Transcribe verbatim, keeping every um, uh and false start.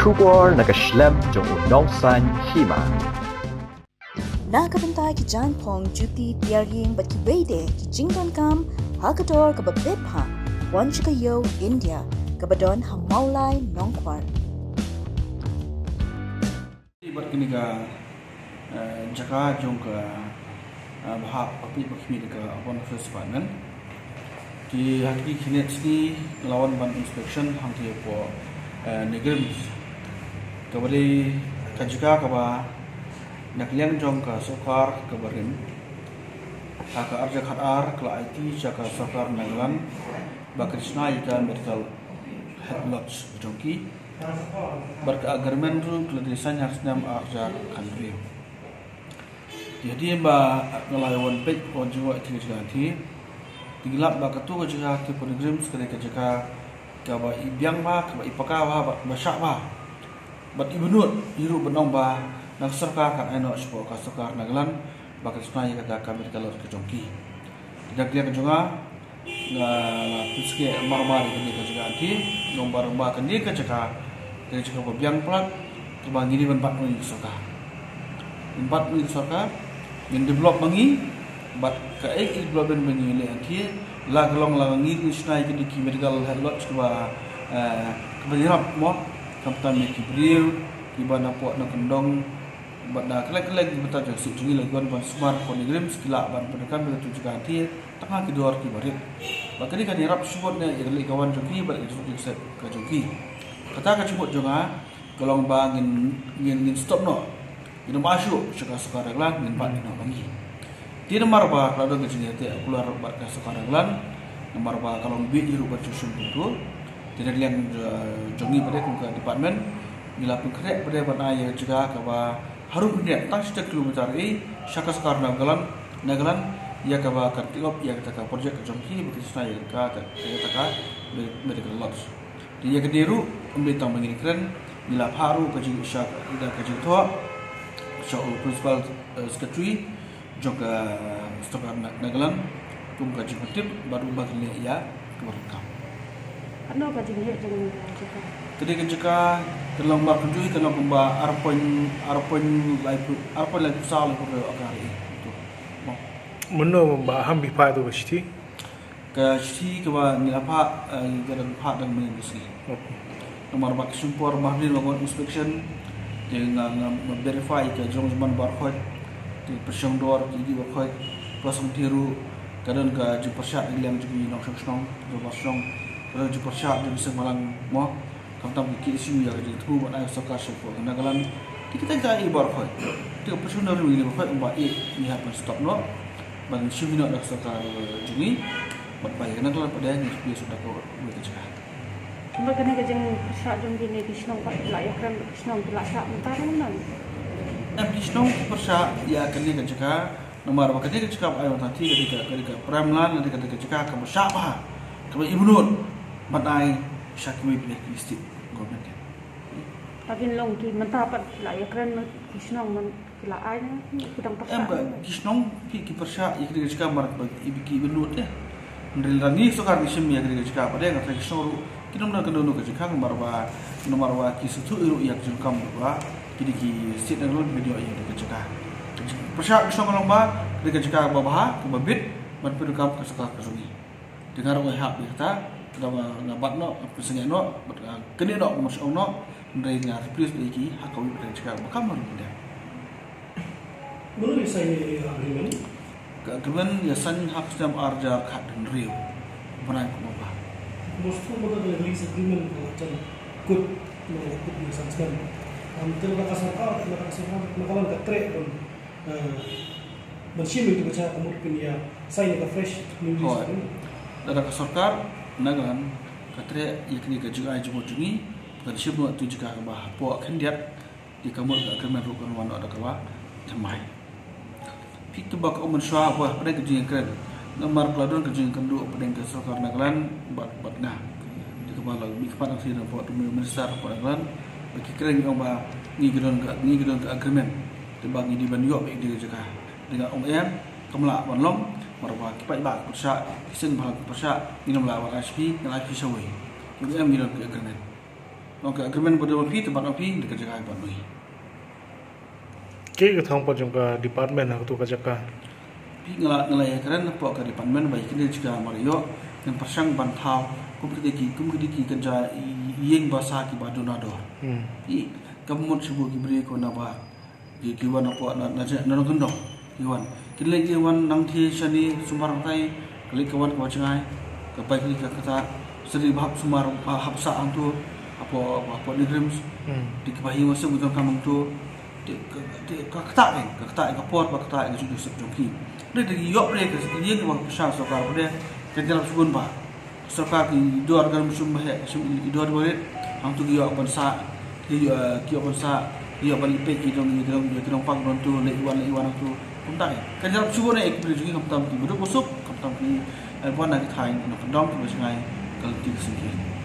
Khubor na ka shlem jong u nongsan hima. Na ka bynta ki jaiñphong, juti, tiar ïing bad kiwei de ki jingdonkam ha ka dor kaba bit bha, wan sha ka ïew India kaba don ha Mawlai Nongkwar. Bad kane ka, eh, jaka jong ka, eh, bhah ba peit ba khmih da ka Urban Affairs Department. Te ha kine ki khyndai sngi nga la wan ban inspection hangtei hapoh, eh, NEIGRIHMS. Kaba dei ka jaka kaba na ka liang jong ka sorkar kaba rim. Ha ka arhajar khatar ka la aiti sha ka sorkar Nagaland ba kan shna ïa ka medical health lodge jong ki. Bad ka agreement ruh ka la dei sign ha snem arhajar khathynriew. Te hadien ba nga la wan peit, wan jngoh ïa ka jaka te, te ngi lap ba kato ka jaka te NEIGRIHMS ka dei ka jaka kaba i biang bha, kaba i paka bha, ba, ba shah bha. Bad i bynnud, i ruh ban ong ba na ka sorkar kan ai noh shapoh ka sorkar Nagaland ba kan shna ïa kata ka medical lodge ka jong ki. Te na ka liang jong nga, nga la pynskhem marmar ïa kane ka jaka te, nga ong ba, ba kane ka jaka, ka jaka ba biang palat, kaba ngi dei ban bat noh ïa ka sorkar. Ban bat noh ïa ka sorkar, ngin develop ma ngi, bad kaei kaei development ba ngi leh hangtei, la ka long la ngi ngi shna ïa kine ki medical health lodge kiba, eh, kiba ïarap mo, khamtam ïa ki briew kiba na poh na kyndong, bad na kylleng kylleng ki bynta jong ka state jong ngi, la ki wan ban sumar hapoh NEIGRIHMS, ki lah ban pyndonkam ïa katu ka jaka hangtei tang ha ki dor kiba rit. Bad kane kan ïarap shibun ne ïa ka leit ka wan jong ki bad ka jingmut jingsep ka jong ki. Kata ka jingmut jong nga ka long ba ngin, ngin, ngin stop noh. Ngin ym ai shuh sha ka sorkar Nagaland, ngin bat noh ma ngi. Te namar ba ka la don ka jingïateh kular bad ka sorkar Nagaland, namar ba ka long beit ïa ruh ban shu shim kumto. Te na ka liang, eh, jong ngi pat de kum ka department, ngi la pynkhreh pat de ban ai ïa ka jaka kaba harum khyndiat tang shiteng kilometer ei sha ka sorkar Nagaland, Nagaland, ïa kaba kan take up ïa kata ka project ka jong ki ba kin shna ïa ka, ka, ïa kata ka me-, medical lodge. Te ïa kane ruh ym dei tang ba ngin kren, ngi la phah ruh ka jing, sha, da ka jingthoh sha u Principal, eh, Secretary jong ka sorkar Na-, Nagaland kum ka jingpyntip bad ruh ba kin leh ïa kaba donkam. Katno ka jingïaid jong ka jaka? Ka dei ka jaka ka long markynjui, ka long kumba ar point, ar point laiphew, ar point laiphew saw, laiphew hynriew acre. Mano ba ham phi phah ïa ka shithi? Ka shithi kaba ngi la phah, eh, ka dang phah dang mynnin ka sngi. Okay. Namar ba ka shim por mar hadien ba ngi wan inspection, te nga, nga, nga verify ka jong jingman baroh khoit, te pyrshang dor ki, ki baroh khoit, plus hangtei ruh ka don ka jingpyrshah na ka liang jong ki nongshong shnong, jong ki nongshong shnong, ka don jingpyrshah jong ki seng bhalang mo. Khamtam ki K S U ïa ka jingthmu ban ai sorkar shapoh ka Nagaland. Te kita kiei baroh khoit, te ka pyrshah na ri ngi baroh khoit ba ïa ngi hap ban stop noh, ban shim noh da ka sorkar jong ngi, bad ba ïa ka Nagaland pat de ngi shu plie shuh da kawei ka jaka. Namar kane ka jingpyrshah jong kine ki shnong pat ki la ïakren, ki shnong ki la shah mynta ruh nang. Em, ki shnong ki pyrshah ïa kane ka jaka, namar ba kane ka jaka ba ai mynta te ka dei ka, ka dei ka prime land, ka dei ka, ka dei ka jaka kaba shah bha, kaba i bynnud ban ai sha kiwei pat de ki state government. Ka kin long ki mynta pat ki la ïakren, ki shnong man ki la ai ne, ki dang pyrshah. Em, ba ki shnong ki, ki pyrshah ïa kane ka jaka namar ba i, ki bynnud eh. Hynrei lada ngi sorkar ngi shim ïa kane ka jaka pat de, nga tharai ki shnong ruh kin ym don kano kano ka jingkhang namar ba, namar ba ki sngewthuh ruh ïa ka jingdonkam ba kine ki state na Nagaland kin ïoh ïa kane ka jaka. Ka jingpyrshah ki shnong ka long ba kane ka jaka kaba bha, kaba bit ban pyndonkam ka sorkar ka jong ngi. Te nga ruh nga hap ïa kata, te nga, nga bat noh, nga pynsangeh noh, bad nga kynnoh noh, nga mut ong noh, hynrei nga replace ïa ki ha kawei pat ka jaka ba kham harum khyndiat. Mano ïa sign ïa ka agreement? Ka agreement ïa sign ha ka snem arhajar khathynriew. Bnai October. Kumno shu mano ka lease agreement ka la jan kut, mano kut ïa sign snem. Am, te lada ka sorkar, lada ka sorkar, lada ka treh ban, eh, ban shim ïa ka jaka, ka mut phin ïa sign ïa ka fresh new lease agreement. Lada ka sorkar Nagaland ka treh ïa kane ka jingai jingmut jong ngi, kan shim noh ïa ka jaka kaba hapoh khyndiat. Te ka mut ka agreement ruh kan wan noh da kaba thymmai. Phi tip ba ka ong mynshuwa ba hapdeng ka jingïakren, namar ka la don ka jingïakynduh hapdeng ka sorkar Nagaland bad, bad nga. Te kaba la mih khmat hangtei na poh u Minister hapoh Nagaland, ba ki kren ki ong ba ngi ki don ka, ngi ki don ka agreement. Te ba ngi dei ban ïoh beit ïa ka jaka. Te nga ong em, kam lah ban long, namar ba ki paidbah ki pyrshah, ki seng bhalang ki pyrshah, ngin ym lah ban ai sha phi, ngan ai sha phi shawei. Te ong em ngi don ka agreement. Nong ka agreement ba dei ma phi, te ba ka phi, da ka jaka ba dei. Ki ka thong pa jong ka department ha ka tu ka jaka. Phi nga la, nga la ïa kren hapoh ka department ba ïa kine jaka mar ïoh, ngan pyrshang ban thaw, kum kine ki, kum kine ki kynja ïing basa ki ba duna dor. Hmm. Ki, ka mut shu ki briew ko na ba, ki, ki wan hapoh na, na, na, na kyndong. Ki wan. Ki leh ki wan nang thie shane sumar tai, ka leh ka wan ka ba jngai, ka pai ki ka kata, seri ba hap sumar, ba hap sah hangtu, hapoh, hapoh NEIGRIHMS. Hmm. Te ki ba hi wan sep ki jong ka hangtu. Te ka, te ka kata eh, ka kata eh, ka por ba kata eh, ka jong sep jong ki. Te te ïoh pre ka ïing ba pisa sorkar pre, ka jrap subun ba. Sorkar ki dor ka rum sum ba he, sum i dor ba he. Hangtu ki ïoh ban sa, ki ïoh, ki ïoh ban sa, ki ïoh ban lipek ki dong, ki dong, ki dong pang don tu, leh wan, leh wan tu. Kumta eh. Ka jrap subun eh, ki bri jong ki khamtam ki baduk basuk, khamtam ki, eh, wan na ki thaiñ, na ka dong ki ba jngai, ka lynti ka singkir.